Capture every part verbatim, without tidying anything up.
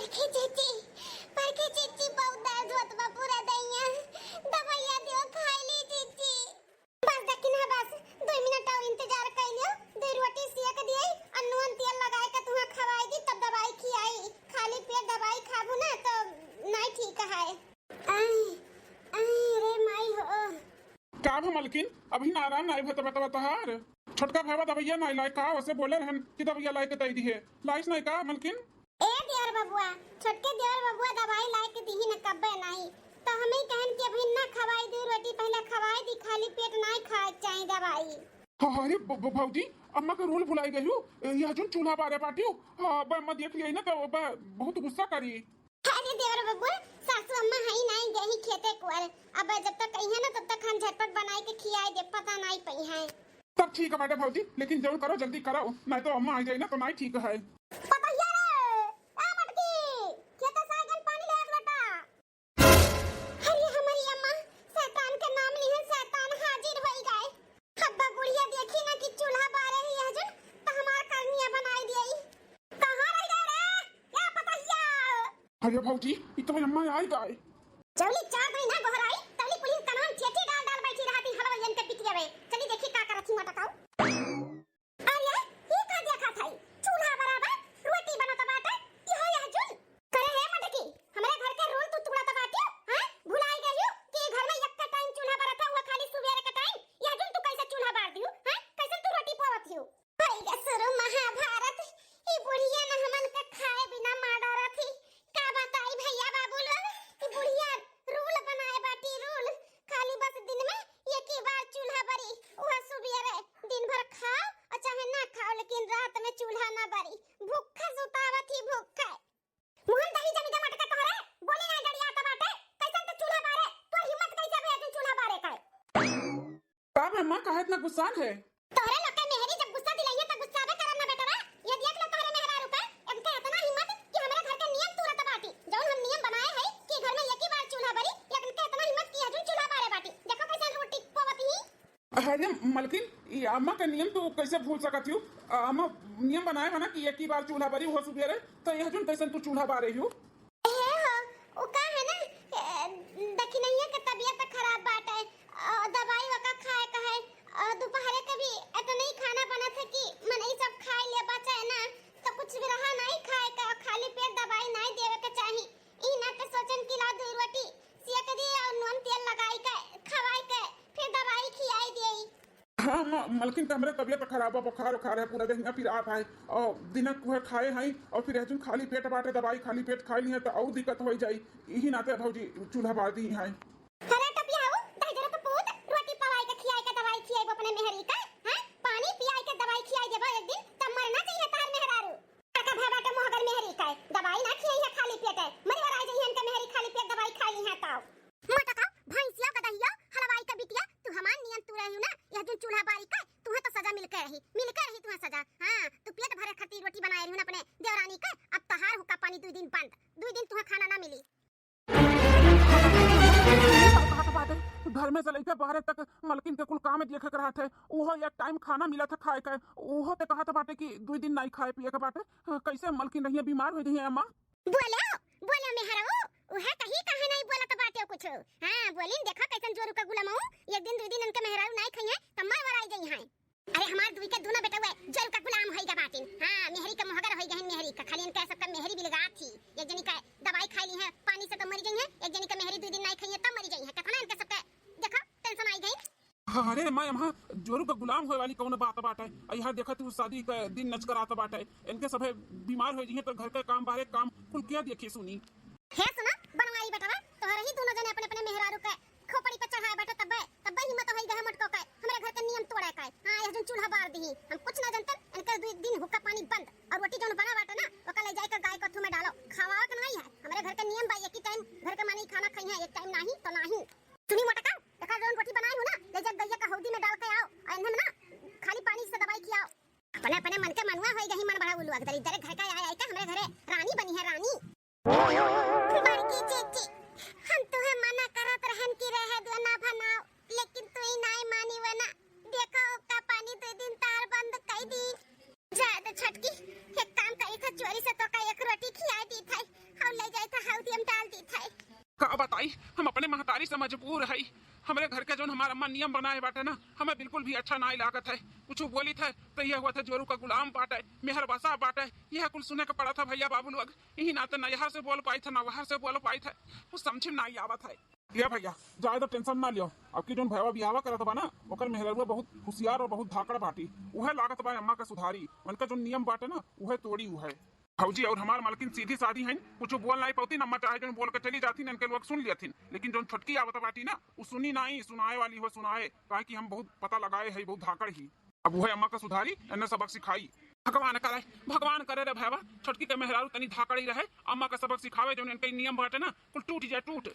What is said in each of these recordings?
हे जीजी, पर के जीजी, बहुत दर्द होत बा पूरा दहिया। दवाइया दियो, खाई ली जीजी। बस दखिन है, बस दुई मिनट और इंतजार कर लियो। दुई रोटी सेक दिए और नून तेल लगाए के तुहा खवाई दी, तब दवाई खियाई। खाली पेट दवाई खाबू ना तो नहीं ठीक है। आई, आई रे माई हो। का भा मलकिन, अभी ना आराम नाई भा तबा तबा तोहार? छोटका भावा दवैया नाई लाए का? ओसे बोले रहन कि दवैया लाए के दई दिहे, लाइस नाई का मलकिन? ए देवर बबुआ, छोटके देवर बबुआ दवाई लाए के दिही न कब्बे नाई, तो हम ही कहन कि अभी ना खवाई दी रोटी, पहले खवाई दी, खाली पेट नाई खाए के चाही दवाई। हाँ, अरे ब-, ब-, भौजी, अम्मा का रूल भुलाई गई हूँ, यह जोन चूल्हा बारे बाटियो, हाँ, अब अम्मा देख लिया ना तो अब बहुत गुस्सा करी। अरे देवर बबुआ, सासू अम्मा हई नाई, गई खेते कुआर। अब जब तक कही है ना, तब तक हम झटपट बनाई के खियाई दे, पता नाई पई है। तब ठीक है बाटे भौजी, लेकिन जरूर करो, जल्दी करो, नहीं तो अम्मा आ जाए ना तो नाई ठीक है। पतहिया रे, ए मटकी, खेते से आइगन पानी ले एक लोटा। अरे हमारी अम्मा, शैतान के नाम लिहन, शैतान हाजिर होई गए। हब्बा बुढ़िया देखी ना कि चूल्हा बारे ही है जन, तो हमार करनिया बनाई दिए। कहाँ रह गए रे? क्या पतहिया? अरे भौजी, ई तो अम्मा आई गए। जौली चार दिन ना गोहराई, तौली पुलिस कनवा में ठेठी डाल डाल बैठी रहती हलवाइयन के बिटिया रे। चली देखी का करत ही मटकाऊ। अरे, ई का देखत हई? चूल्हा बराबर रोटी बनत बाटे, इहो यह जुन। करे हे मटकी, हमरे घर के रूल तू तोड़त बाटियो, हैं? भुलाई गइयो कि घर में एक टाइम चूल्हा बरत है, वो खाली सुबेरे के टाइम। यह जुन तू कैसे चूल्हा बार दियो, हैं? कैसे तू रोटी पोवत हियो? होई गे शुरू महाभारत, ई बुढ़िया न हमन के खाए बिना मार डारत ही। का बताई भैया बाबू लोग, ई बुढ़िया रूल बनाए बाटी रूल, खाली बस दिन में एक ही बार चूल्हा बरी, उहे सुबेरे। दिन भर खाओ और चाहे ना खाओ, लेकिन रात में चूल्हा ना बरी। भूखे सुतावत ही भूखे। मुहन दही जमी दे मटका तोहरे, बोली ना डरिया त बाटे। कैसन तो चूल्हा बारे, तोर हिम्मत कैसे भे तू चूल्हा बारे का? का भे माँ, काहे इतना गुस्सान है? तोहरे लोग के मेहरी जब गुस्सा दिलाइए त गुस्साबे करब ना बेटवा। ये देख लो तोहरे मेहरारू का, इनके इतना हिम्मत कि हमरे घर के नियम तूरत बाटी। जौन हम नियम बनाए है कि घर में एक ही बार चूल्हा बरी, इनके इतना हिम्मत कि हजून चूल्हा बारे बाटी। देखो कैसे रोटी पोवत ही। अरे मलकिन, ये अम्मा का नियम तू कैसे भूल सकत हियो? अम्मा नियम बनाए बा ना कि एक ही बार चूल्हा बरी, वो सुबेरे, तो यह जौन कैसन तू चूल्हा बारे हियो? ए हो, उ का है ना, ए, दखिनैया के तबियत खराब बाटे, अ, दवाई वका खाए का है, अ, दोपहरे के भी इतना ही खाना बनत है कि मनई सब खाए ले बचे ना, तो कुछ भी रहा नहीं खाए का, खाली पेट दवाई नहीं देवे के चाही। ई ना के सोचन कि ला दू रोटी सेक दी और नून तेल लगाई के, खवाई के, फिर दवाई खियाई देई। हाँ, म-, मलकिन, त हमरे तबियत खराब बा, बुखार उखार है, पूरा देहिया पिरात है, और दिना कुहे खाए हैं, और फिर हजून खाली पेट बाटे, दवाई खाली पेट खाई लिहे, त और दिक्कत हो जाई। यही नाते भौजी चूल्हा बार दी हैं। अरे टपियाऊ, दहिजरा के पूत, रोटी पवाई के खियाई के दवाई खियाई अपने मेहरी का, हैं? पानी पियाई के दवाई खियाई देबो एक दिन, तब मरना चाहिए तार मेहरारू। का भे बाटे मोहगर मेहरी का, दवाई ना खियाई है खाली पेट, मरी वराई जाई इनके मेहरी खाली पेट दवाई खाई है ताऊ। मटका, भैंसिया, गदहिया, हलवाई का बिटिया, तू हमार नियम तूरे हियो ना, यह जौन चूल्हा बारी का, तुहे तो सजा मिलके रही, मिलके रही तुहे सजा। हाँ, तू पेट भरे खातिर रोटी बनाए रही ना अपने देवरानी का, अब तहार हुक्का पानी दुई दिन बंद, दुई दिन तुहे खाना ना मिली। घर में से लइके बाहरे तक मलकिन के कुल काम देखे के रहत है, ओहो एक टाइम खाना मिलत है खाए के, ओहो ते कहत बाटे कि दुई दिन नाई खाए पिए के बाटे। कैसे मलकिन रहिए, बीमार हो रही है अम्मा। बोले, बोले मेहरऊ, उहे कही काहे नहीं बोलत बाटे कुछ। हाँ, बोलिन, देखा कैसन जोरू का गुलाम हूँ। एक दिन, दुई दिन इनके मेहरारू नहीं खाइए, त मर वराई जाई हैं। अरे हमार दुई के दोनों बेटउए जोरू का गुलाम होई गा बाटिन। हाँ, मेहरी का मोहगर होई गहिन, मेहरी का खाली इनके सबका मेहरी बिलगात थी। एक जनी का दवाई खाई ली है, पानी से तो मरी गई है, एक जनी का मेहरी दुई दिन नहीं खाई है, तब मरी गई है। कितना इनके सबके, देखा, टेंशन आई गई। अरे माँ, यहाँ जोरू का गुलाम होए वाली कौन बात बाटे? आ यहाँ देखा तू शादी का दिन नचकरात बाटे, इनके सभे बीमार हो जइहे तो घर का काम बाहरे काम कुल क्या देखी सुनी? हे सुना बनवारी बेटवा, तोहरे ही दोनों जने अपने अपने मेहरारू के खोपड़ी पे चढ़ाए बाटे, तब्बे तब्बे हिम्मत होई गए मोटको के हमरे घर के नियम तोड़े के। हाँ, यह जौन चूल्हा बार दी, हम कुछ ना जानते, इनके दुई दिन हुक्का पानी बंद और रोटी जौन बना बाटे ना, ओका ले जाए के गाय कथू में डालो, खवावे के नहीं है। हमरे घर के नियम बा, एक ही टाइम घर के माने खाना खाई है, एक टाइम नहीं तो नहीं। सुनी मोटका, एकर जौन रोटी बनाई हूँ ना, ले जा गैया का हौदी में डाल के आओ, और इन्हें ना खाली पानी से दवाई खियाओ। अपने, अपने मन के मनुआ होई गही, मन बड़ा उल्लू अगदरी, तेरे घर का आए, आए के हमरे घरे रानी बनी है, रानी। बड़की चीची, हम तुहे मना करत रहन कि रहे दो ना बनाओ, लेकिन तू ही नाई मानी वना। देखो, का पानी दो दिन तार बंद कई दी। जा तो छोटकी, एक काम करी था, चोरी से तो का एक रोटी भाई, हम अपने महतारी से मजबूर है। हमरे घर के जौन हमार अम्मा नियम बनाए बाटे ना, हमें बिल्कुल भी अच्छा नाई लागत है। कुछ बोली थे तो यह हुआ था जोरू का गुलाम बाटे, मेहर बसा बाटे, यह कुल सुने के पड़ा था भैया बाबू लोग। यही नाते ना यहाँ से बोल पाई थे, ना वहाँ से बोल पाई थे, कुछ समझ में नाई आवत है। ये भैया, ज्यादा टेंशन ना लियो। अब की जौन भैया बियाह करत बा ना, ओकर मेहररुआ बहुत होशियार और बहुत धाकड़ बाटी। उहे लागत बा अम्मा के सुधारी, उनका जौन नियम बाटे ना, उहे तोड़ी उहे। भौजी और हमार मालकिन सीधी सादी हैं, कुछ बोल नाई पौती, अम्मा चाहे जौन बोल के चली जाती, इनके लोग सुन लेथिन, लेकिन जौन छोटकी आवत बाटी ना, उ सुनी नाई, सुनाए वाली हो सुनाए, काहे कि हम बहुत पता लगाए है, बहुत धाकड़ ही। अब उहे अम्मा का सुधारी, एन्ने सबक सिखाई। भगवान करे, भगवान करे रे भैया, छोटकी के मेहरारू तनी धाकड़ी रहे, अम्मा का सबक सिखावे, जौन इनके नियम बाटे ना, कुल टूट जाए, टूट।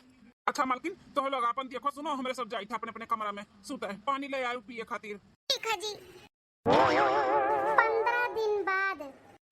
अच्छा मालकिन, तो लोग आपन देखो सुनो, हमरे सब जाई थे अपने अपने कमरा में सुते, पानी ले आयो पिए खातिर। ठीक है जी। पंद्रह दिन बाद।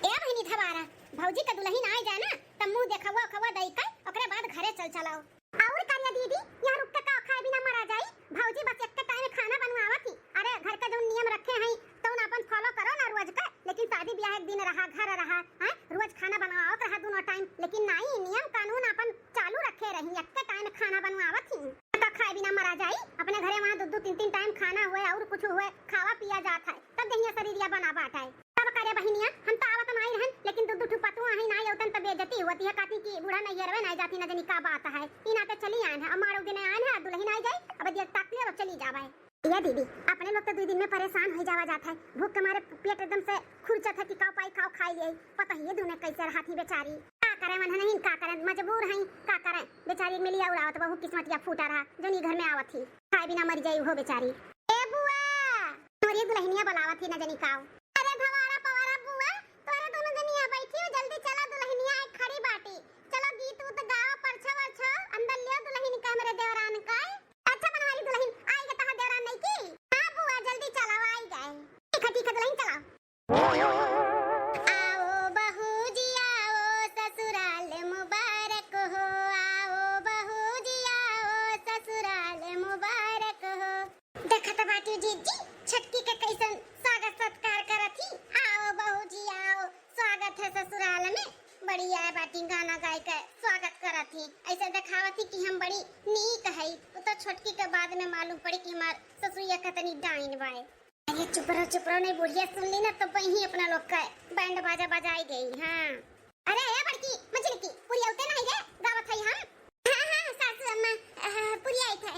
ए बहिनी धबारा, भौजी का दुलहिन आए जाए ना, तब मुँह देखवा उखवा दई के, ओकरे बाद घरे चल चलाओ। और कारिया दीदी, यहाँ रुक के का खाए बिना मरा जाई? भौजी बस एक टाइम खाना बनवावत ही। अरे घर का जौन नियम रखे हैं, तौन अपन follow करो ना रोज का, लेकिन शादी ब्याह एक दिन रहा, घर रहा, हैं? रोज खाना बनवावत रहा दोनों टाइम, लेकिन नाई, नियम कानून अपन चालू रखे रही, एक टाइम खाना बनवावत ही। का खाए बिना मरा जाई? अपने घरे वहाँ दो दो तीन तीन टाइम खाना हुए और कुछ हुए, खावा पिया जात है, तब देहिया शरीरिया बना बात है। तब करे बहिनिया, हम तो आवत नाई रहन, लेकिन दो दो ठो पतुआ है नाई, औतन तो बेइज्जती हुआ है, कहती कि बूढ़ा नैहरवे नाई जाती, ना जानी का बात है। ई नाते चली आए हैं, अब मारो दिन आए हैं, दुलहिन आई जाई, अब दिया ताक लिया, अब चली जावे। या दीदी, अपने लोग तो दुई दिन में परेशान हो जावा जात है, भूख के मारे पेट एकदम से खुरचत है कि काव पाई खाओ खाई ले, पता ही ये दुने कैसे रहत ही बेचारी। का करे मन नहीं, का करे, मजबूर हैं, का करे, बेचारी मिली और आवत, बहुत किस्मतिया फूटा रहा, जौन ई घर में आवत ही, खाए बिना मर जाई वो बेचारी। ए बुआ, तोरी दुलहिनिया बुलावत ही, न जानी काव। अरे भवारा पवारा बुआ, तोरे दोनों जनिया बैठी हो, जल्दी चला, दुलहिनिया आई खड़ी बाटी। चलो गीत उत गाओ, परछो वरछो, अंदर लियो दुलहिन का, हमरे देवरान का। अच्छा बनवारी दुलहिन, आई गे तहार देवरान नहीं की? हाँ बुआ, जल्दी चला, आई गए। ठीक है, ठीक है दुलहिन, चला। आओ बहू जी आओ, ससुराल मुबारक हो, आओ बहू जी आओ, ससुराल मुबारक हो। देखत बाटी जीजी, छोटकी के कैसन स्वागत सत्कार करत ही। आओ बहू जी आओ, स्वागत है ससुराल में। बड़ी आए बाटी गाना गाय के स्वागत करत ही, ऐसे देखावत ही कि हम बड़ी नीक है। वो तो छोटकी के बाद में मालूम पड़ी कि हमार ससुरिया कितनी डाइन बाए। अरे चुप रहो, चुप रहो, नहीं बुढ़िया सुन ली ना तो वही अपना लोग का बैंड बाजा बजाई गई। हाँ। अरे ए बड़की, मझिलकी, पुरिया उते नहीं रे, गावत है हम। हाँ, हाँ, सासू अम्मा, अ, पुरिया आई था।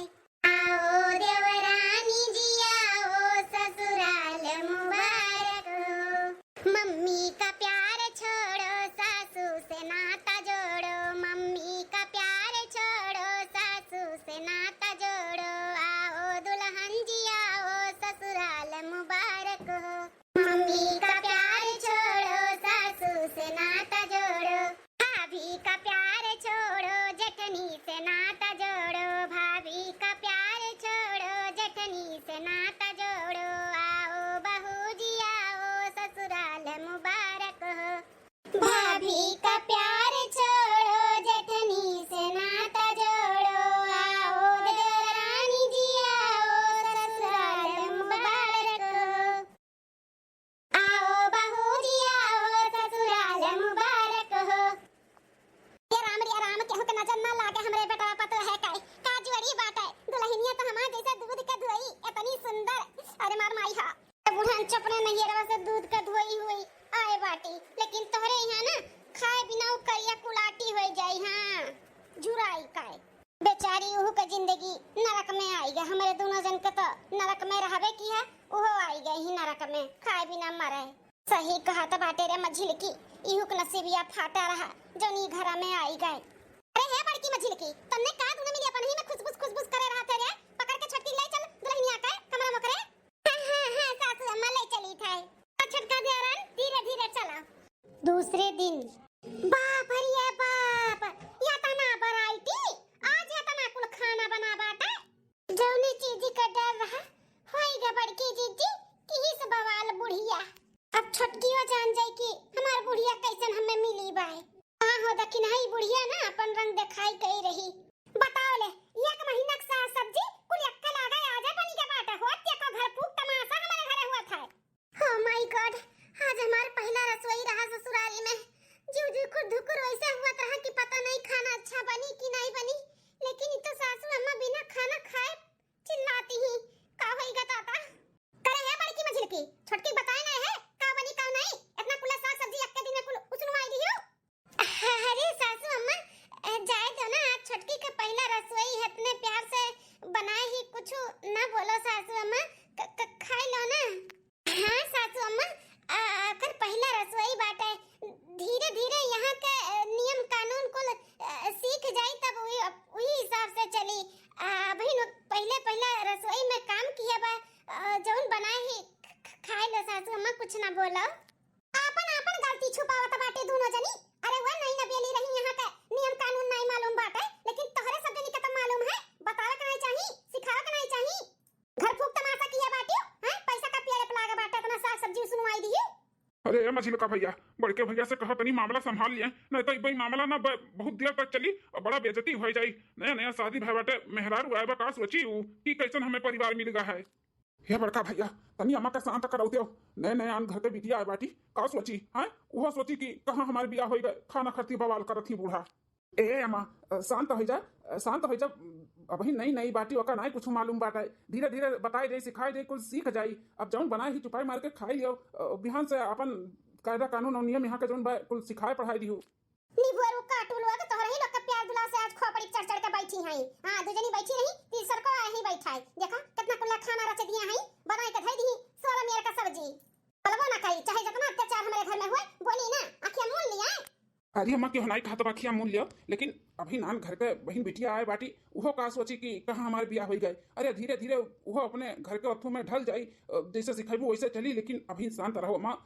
आओ देवरानी जी आओ, ससुराल मुबारक हो। मम्मी का प्यार छोड़ो, सासू से नाता जोड़ो। मम्मी का प्यार छोड़ो, सासू से नाता जोड़ो। आओ दुल्हन जी आओ, ससुराल मुबारक हो। मम्मी का प्यार छोड़ो, सासू से नाता जोड़ो। भाभी का प्यार छोड़ो, जेठनी से नाता जोड़ो। भाभी का प्यार छोड़ो, जेठनी से नाता जोड़ो। आओ बहू जी आओ, ससुराल मुबारक हो। भाभी का प्यार छोड़ो, जेठनी से नाता जोड़ो। आओ देवरानी जी आओ, ससुराल मुबारक हो। आओ बहू जी आओ, ससुराल मुबारक हो। ये राम रे राम, केहू के नजर ना लागे हमरे बेटवा पतोह है काई। का जोड़ी बाटे, दुल्हनिया तो हमार जैसे दूध के धोई, इतनी सुंदर। अरे मार माई हा। बुढ़न चपने नैहरवा से दूध के धोई हुई आए बाटी, लेकिन तोहरे यहाँ ना खाए बिना उ करिया कुलाटी हो जाई। हाँ, झुराई काई। बेचारी उहू के जिंदगी नरक में आई गए, हमरे दोनों जन के तो नरक में रहबे की है, उहो आई गए ही नरक में, खाए बिना मरे। सही कहत बाटे रे मझिलकी, इहू के नसीबिया फाटा रहा, जौन ई घरा में आई गए। अरे हे बड़की मझिलकी, तन्ने का दुनो मिली अपन ही में खुसबुस खुसबुस करे रहा थे रे? पकड़ के छोटकी ले चल दुल्हनिया के कमरा में करे। हाँ, हाँ, हाँ, सासू अम्मा ले चली थे। आ छोटका देवरान, धीरे धीरे चला। दूसरे दिन। बाप रे बाप, या तना variety, आज या तना कुल खाना बना बाटे। जौने चीजी का डर रहा, होई गे बड़की जीजी, किहिस बवाल बुढ़िया। अब छोटकियो जान जाई कि हमार बुढ़िया कैसन हमें मिली बाय। हाँ हो दखिन, हई बुढ़िया ना अपन रंग देखाई गई रही। बताओ ले, एक महीना के साग सब्जी कुल एक्के लागे आज बनी के बाटे, होत देखो घर फूक तमाशा हमारे घरे हुआ था। Oh my God, आज हमार पहला रसोई रहा ससुरारी में। जिउ जिउ खुर धुकुर वैसे हुआ रहा कि पता नहीं खाना अच्छा बनी कि नहीं बनी, लेकिन अरे ए मझिलका भइया, बड़के भइया से कहा तनी मामला संभाल लिया, नहीं तो ई मामला ना ब-, बहुत देर तक चली और बड़ा बेइज्जती होइ जाई। नया नया शादी भय बाटे, मेहरारू आए बा, का सोची ऊ कि कैसन हमें परिवार मिल गा है। हे बड़का भइया, तनी अम्मा का शांत कराउ देउ। नए नए आन घर के बिटिया आए बाटी, का सोची, हैं? उहो सोची कि कहाँ हमार बियाह होइ गए, खाना खरती बवाल करत ही बूढ़ा। ए अम्मा, अ, शांत होइ जा, अ, शांत होइ जा। अबही नई नई बाटी, ओका नाई कुछ मालूम बाटे। धीरे धीरे बताए जाई, सिखाए जाई, कुल सीख जाई। अब जौन बनाए ही चुपाई मार के खाई लियो, अ, बिहान से अपन कायदा कानून और नियम यहाँ के जौन बा, कुल सिखाए पढ़ाए दिहू। निबुअरू काटू लोग, तोहरे ही लोग के प्यार दुलार से आज खोपड़ी चढ़ चढ़ के बैठी हैं। हाँ, दू जनी बैठी रही, तीसर को यहीं बैठा है। देखा, कितना कुल्ला खाना रच दिया है, बनाए के धई दी, सोलह मेर का सब्जी। बोलबो ना करी, चाहे जितना अत्याचार हमारे घर में हुए, बोली ना, आँखिया मून लिया। अरे अम्मा, केहू नाई कहा तो आँखिया मून लियो, लेकिन अबही नान घर के बहिन बिटिया आए बाटी, उहो का सोची कि कहाँ हमार बियाह होइ गए। अरे धीरे धीरे उहो अपने घर के अथू में ढल जाई, अ, जैसे सिखाइबू वैसे चली, लेकिन अबही शांत रहो अम्मा,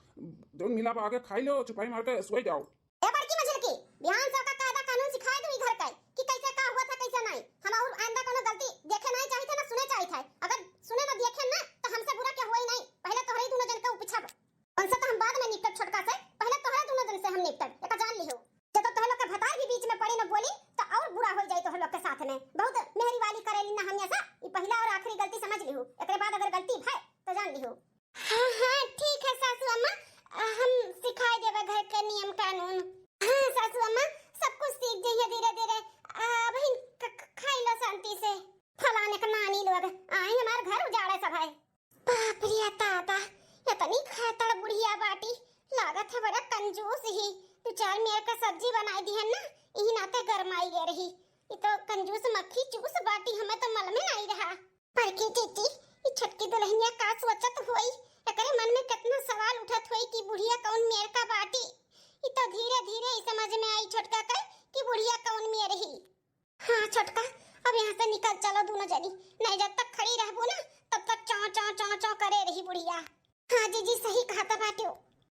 जौन मिला बा आगे खाई लो, चुपाई मार के सोए जाओ। ए बड़की मझिलकी, बिहान से ओका कायदा कानून सिखाए दू ई घर के कि कैसे का हुआ था, कैसे नहीं। हम और आइंदा कोनो गलती देखे नहीं चाहिए थे, ना सुने चाहिए थे। अगर सुने ना देखे ना, तो हमसे बुरा के हुआ ही नहीं। पहले तोहरे ही दोनों जन के उपछब। उनसे तो हम बाद में निपटब छोटका से, पहले तोहरे दोनों जन से हम निपटब। एका जान लिहो। जब तो तोहरे लोग के भतार भी बीच में पड़ी न बोली, तो और बुरा हो जाए तोहरे लोग के साथ में। बहुत मेहरी वाली करेली ना हम ऐसा। ई पहला और आखिरी गलती समझ लिहो। एकरे बाद अगर गलती भय, तो जान लिहो। हाँ, हाँ, ठीक है सासू अम्मा, हम सिखाए देबे घर के नियम कानून। हाँ सासू अम्मा, सब कुछ सीख जइहे धीरे धीरे। अबहिन ख-, ख-, खाई लो शांति से। फलाने के नानी लोग आई हमार घर उजाड़े सब है। बाप रे दादा, इतनी खातड़ बुढ़िया बाटी, लागत है बड़ा कंजूस ही। दू चार मेर का सब्जी बनाई दिहन ना, इही नाते गरमाई गए रही। ई तो कंजूस मक्खी चूस बाटी, हमें तो मलमे नाई रहा। बड़की जीजी, ई छोटकी दुल्हनिया का सोचत होई? एकरे मन में कितना सवाल उठत होई कि बुढ़िया कौन मेर का बाटी। ई तो धीरे धीरे ई समझ में आई छोटका के कि बुढ़िया कौन मेर ही। हाँ छोटका, अब यहाँ से निकल चलो दोनों जनी, नहीं जब तक खड़ी रहबू ना तब तक चौं चौं चौं चौं करे रही बुढ़िया। हाँ जीजी, सही कहत बाटियो।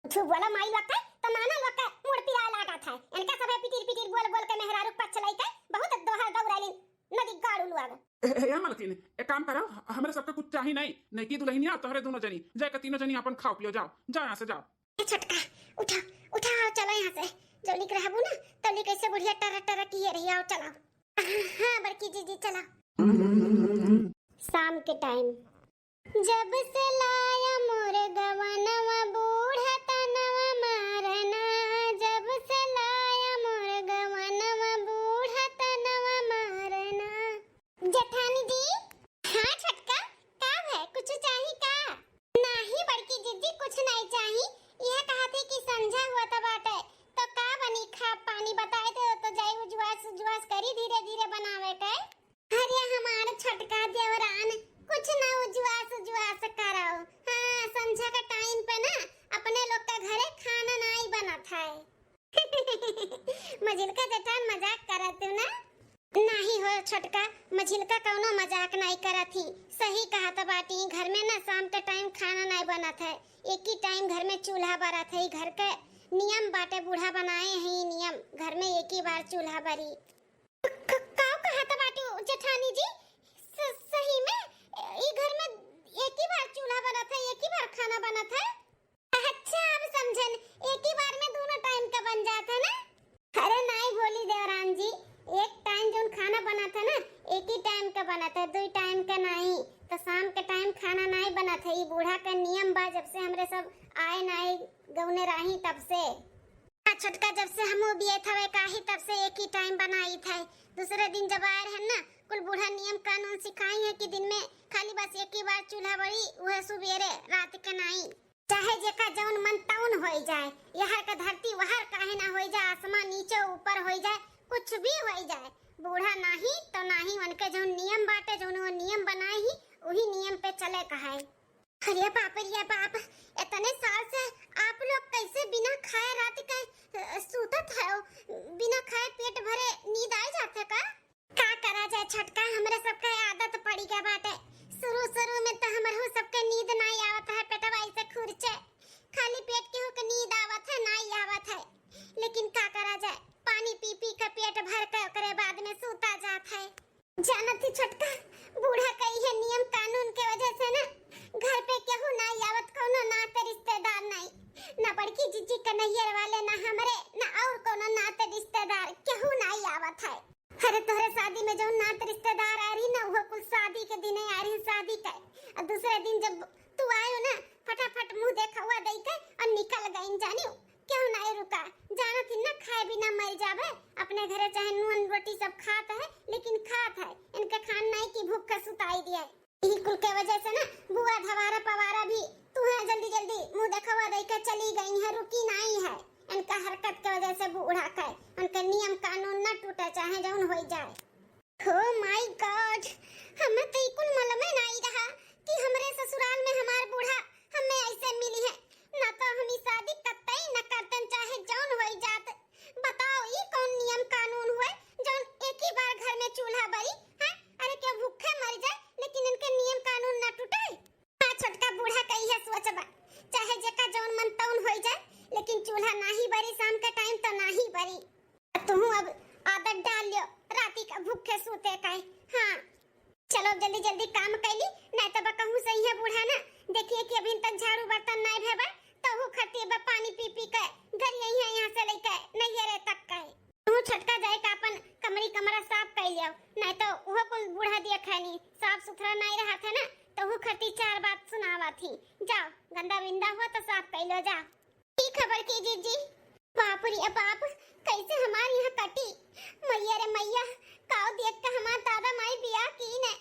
तू बोला माई लोग के, त नाना लोग के मुड़ पिराए लागत है। इनके सभे पिटिर पिटिर बोल बोल के मेहरारू पक्ष लइके बहुत दोहर दौड़ैलिन नदी गाड़ू लोग। ए, ए, ए, मलकिन, एक काम करो, हमरे सबके कुछ चाही नहीं, नइकी दुल्हनिया तोहरे दोनों जनी, जाके तीनों जनी अपन खाओ पियो, जाओ, जाओ यहाँ से जाओ। ए छोटका, उठा, उठा, आओ, चलो यहाँ से। जौली के रहबू ना, तौली कैसे बुढ़िया टर टर किए रही, आओ, चलो। हाँ, बड़की जीजी, चलो। शाम के टाइम। जब से लाया मोर गवनवा बूढ़ा तनवा मारना, जब से लाया मोर गवनवा बूढ़ा तनवा मारना। जेठानी जी। हाँ छोटका, का है, कुछ चाही का? नाही बड़की जीजी, कुछ नहीं चाही। यह कहती कि संझा हुआ त बाटे, तो का बनी खा पानी बताए दे, तो जाई उजवास उजवास करी धीरे धीरे बनावे के। अरे हमार छोटका देवरान, कुछ ना उजवास उजवास कराओ। हाँ, संझा के टाइम पे ना अपने लोग के घरे खाना नाई बनत है। मझिलका जेठान मजाक करत हो ना? नाही हो छोटका, मझिलका कौनो मजाक नाई करत ही। सही कहत बाटी, घर में ना शाम के टाइम खाना नाई बनत है, एक ही टाइम घर में चूल्हा बरत है। घर के नियम बाटे, बूढ़ा बनाए हैं नियम, घर में एक ही बार चूल्हा बरी। क-, क-, का कहत बाटू जेठानी जी? स-, सही में ई घर में एक ही बार चूल्हा बनत है, एक ही बार खाना बनत है? अच्छा, अब समझन, एक ही बार में दोनों टाइम का बन जात है ना? अरे नाई बोली देवरान जी, एक टाइम जौन खाना बनत है ना, एक ही टाइम का बनत है, दो टाइम का नाई। तो शाम के टाइम खाना नाई बनत है, ई बूढ़ा का नियम बा, जब से हमरे सब आए नाई गौने राही तब से। आ छोटका, जब से हमहू बियत हवे काही, तब से एक ही टाइम बनाई थे। दूसरे दिन जब आए रहन ना, कुल बूढ़ा नियम कानून सिखाई है कि दिन में खाली बस एक ही बार चूल्हा बरी, वह सुबेरे, रात के नाई। चाहे जेका जौन मन तौन होई जाए, यहर के धरती वहर काहे ना होई जाए, आसमान नीचे ऊपर होई जाए, कुछ भी होई जाए, बूढ़ा नाही तो नाही, उनके जौन नियम बाटे, जौन वो नियम बनाए ही, वही नियम पे चले कहाए। अरे बाप रे बाप, इतने साल से आप लोग कैसे बिना खाए रात के, अ, सूतत हो? बिना खाए पेट भरे नींद आ जात है का? का करा जाए छोटका, हमरे सबके आदत पड़ी गया बाटे। शुरू शुरू में तो हमरहू सबके नींद नाई आवत है, पेटवा ऐसे खुरचे, खाली पेट केहू के नींद आवत है, नाई आवत है, लेकिन का करा जाए, पानी पी पी के पेट भर के ओकरे बाद में सूता जात है। जानत ही छोटका, बूढ़ा कही है नियम कानून के वजह से ना घर पे केहू नाई आवत, कौनो नाते रिश्तेदार नाई, ना बड़की अपने घरे चाहे नून रोटी सब खात है, लेकिन खात है, इनके खान नाई कि भूख के सुताई दिया है। यही कुल के वजह से ना बुआ धवारा पवारा भी तू है जल्दी जल्दी मुंह देखवा दे के चली गई है, रुकी नाई है। इनका हरकत के वजह से बूढ़ा के उनके नियम कानून ना टूटे, चाहे जौन होई जाए। Oh my God, हमें तो ई कुल मालूमे नाई रहा कि हमरे ससुराल में हमार बूढ़ा हमें ऐसे मिली है। ना तो हम ई शादी कतई न करतन, चाहे जौन होई जात। बताओ, ई कौन नियम कानून हुए जौन एक ही बार घर में चूल्हा बरी है? अरे, केहू भूखे मर जाए, लेकिन इनके नियम कानून ना टूटे? हाँ, छोटका बूढ़ा के इहे सोच बा, चाहे जेका जौन मन तौन होई जाए, लेकिन चूल्हा नाही बरी, शाम के टाइम तो नाही बरी। तुहू अब आदत डाल लियो राती का भूखे सूते का। हाँ, चलो जल्दी जल्दी काम कैली, नहीं तो बा कहूँ से इहे बूढ़ा ना देखिए कि अभी तक झाड़ू बर्तन नहीं भेबा, तहू खतिए बा पानी पी पी के घर यही है, यहाँ से लेके नैहरे तक का है। तू छोटका जाए का अपन कमरी कमरा साफ कर लियो, नहीं तो वो कुल बूढ़ा दिया खैनी साफ सुथरा नहीं रहा था ना, तो वो खती चार बात सुनावा थी। जाओ, गंदा विंदा हुआ तो साफ कर लो, जाओ। ठीक है बड़की जीजी। बाप रे बाप, कैसे हमार यहाँ कटी। मैया रे मैया, काव देख के हमार दादा माई बियाह की ने।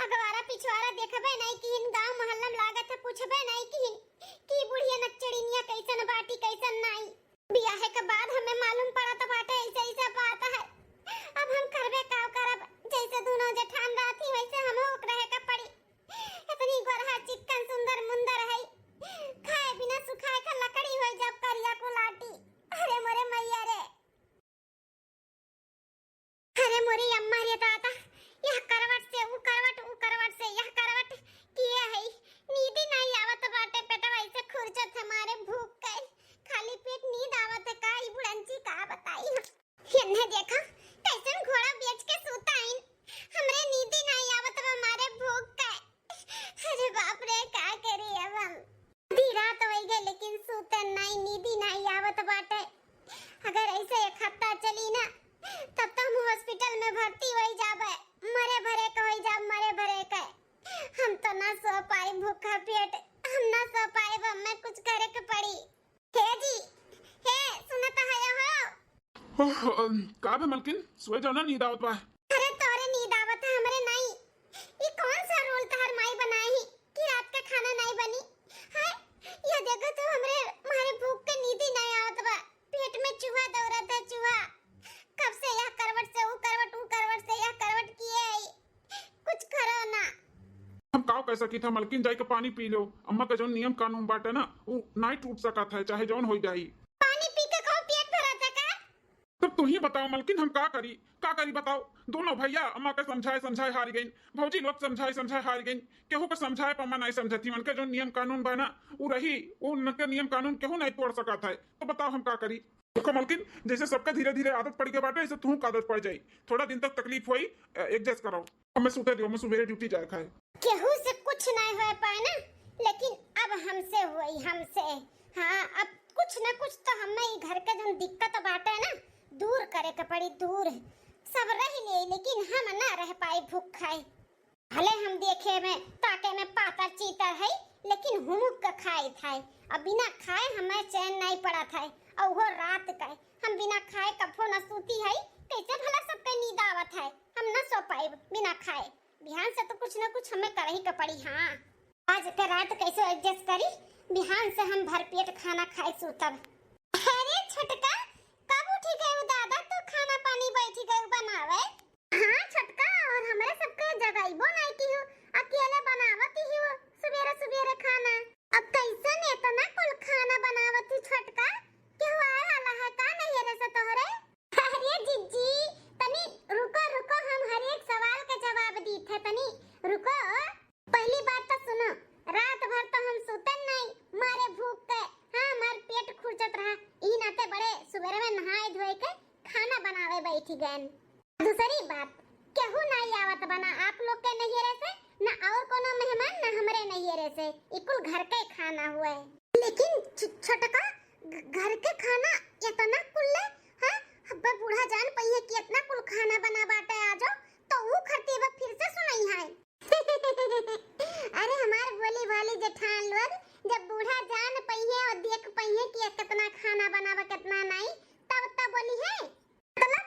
अगवारा पिछवारा देखबे नहीं किहिन, गांव मोहल्ला में लागत है पूछबे नहीं किहिन कि बुढ़िया नकचड़िनिया कैसन बाटी कैसन नाई। बियाहे के बाद हमें मालूम पड़त बाटे ऐसे ऐसे बात है। अब हम करबे का करब, जैसे दोनों जेठान रहती वैसे हमहू के रहे के पड़ी। इतनी गोरहा चिक्कन सुंदर मुंदर है, खाए बिना सुखाए का लकड़ी हो जब करिया कुलाटी। अरे मोरे मैया रे। अरे मोरी अम्मा रे दादा, यह करवट से ऊ करवट, ऊ करवट से यह करवट किए है। नींदी नहीं आवत बाटे, पेटवा ऐसे खुरचत हमारे भूख के। खाली पेट नींद आवत है का? ई बुढ़ंची का बताई हम। एन्ने देखा, कैसन घोड़ा बेच के सूता आइन। हमरे नींदी नहीं आवत बा मारे भूख के। अरे बाप रे, का करी अब हम? आधी रात होइ गए, लेकिन सूतन नाई, नींदी नाई आवत बाटे। अगर ऐसे एक हफ्ता चली ना, तब तो हम हॉस्पिटल में भर्ती होइ जाबे, मरे भरे के होइ जाब, मरे भरे के। हम तो ना सो पाई, भूखा पेट, हम ना सो पाई, अब हमें कुछ करे के पड़ी। हे जी, हे, सुनत हया हो? ओह, अम, का बे मलकिन, सोए जाओ ना, नींद आवत बा। अरे तोरे नींद आवत है, हमरे नाई। ई कौन सा रूल तहर माई बनाई ही कि रात का खाना नाई बनी? हाय, ये देखो तो हमरे, मारे भूख के नींद ही नाई आवत बा। पेट में चूहा दौड़त है, चूहा। कब से यह करवट से ऊ करवट, ऊ करवट से यह करवट किए आई। कुछ करो ना। हम काव कह सकी था मलकिन, जाई के पानी पी लो। अम्मा का जौन नियम कानून बाटे ना, उ नाई टूट सकत है, चाहे जौन होई जाई। पानी पी के कहूँ पेट भरत है का? तब तू ही बताओ मलकिन, हम का करी, का करी बताओ? दोनों भैया अम्मा के समझाए समझाए हार गइन, भौजी लोग समझाए समझाए हार गइन, केहू के समझाए पर अम्मा नाई समझती। उनके जौन नियम कानून बा ना, उ रही, उनके नियम कानून केहू नाई तोड़ सकत है। तो बताओ हम का करी? देखो मलकिन, जैसे सबका धीरे धीरे आदत पड़ गया बाटे, ऐसे तुहू का आदत पड़ जाई। थोड़ा दिन तक तकलीफ होई, अ, एडजस्ट करो। हमें सुते दियो, हमें सुबेरे ड्यूटी जाए खाए। केहू से कुछ नहीं हो पाए ना, लेकिन अब हमसे होई, हमसे। हाँ, अब कुछ ना कुछ तो हमें ई घर के जौन दिक्कत बाटे ना, दूर करे के पड़ी, दूर। सब रह ले, लेकिन हम ना रह पाई भूख खाए। भले हम देखे में, ताके में पातर चीतर है, लेकिन हुमुक के खाइत है। अब बिना खाए हमें चैन नहीं पड़त है, और वो रात का हम बिना खाए कभो न सूती है। कैसे भला सबके नींद आवत है? हम न सो पाइब बिना खाए। बिहान से तो कुछ न कुछ हमें करही के पड़ी। हाँ, आज के रात कैसे एडजस्ट करी, बिहान से हम भरपेट खाना खाए सूतब। अरे छोटका, कब उठी गए दादा तू खाना पानी बैठी गए बनावे? हाँ छोटका, और हमरे सबके जगाइबो नहीं की हो, अकेले बनावत ही हो सुबेरे सुबेरे खाना। अब कैसन इतना कुल खाना बनावत ही छोटका? केहू आए वाला है का नैहरे से तोहरे? अरे जिज्जी, तनी रुको रुको, हम हर एक सवाल का जवाब दीत है, तनी रुको। पहली बात तो सुनो, रात भर तो हम सुतन नहीं, मारे भूख के, हाँ, हमार पेट खुरचत रहा, ई नाते बड़े सुबेरे में नहाए धोए के खाना बनावे बैठी गए। दूसरी बात, केहू नाई आवत बा ना आप लोग के नैहरे से, ना और कोनो मेहमान, ना हमरे नैहरे से। ई कुल घर के खाना हुए। लेकिन छ-, छोटका, घ-, घर के खाना इतना कुल ले, हाँ? अब्बे बूढ़ा जान पइहे कि इतना कुल खाना बना बाटे आजो, तो ऊ खरतीबा फिर से सुनई है। अरे हमार भोली भाली जेठान लोग, जब बूढ़ा जान पइहे और देख पइहे कि ये कितना खाना बनावा, कितना नाई, तब, तब बोली है। मतलब,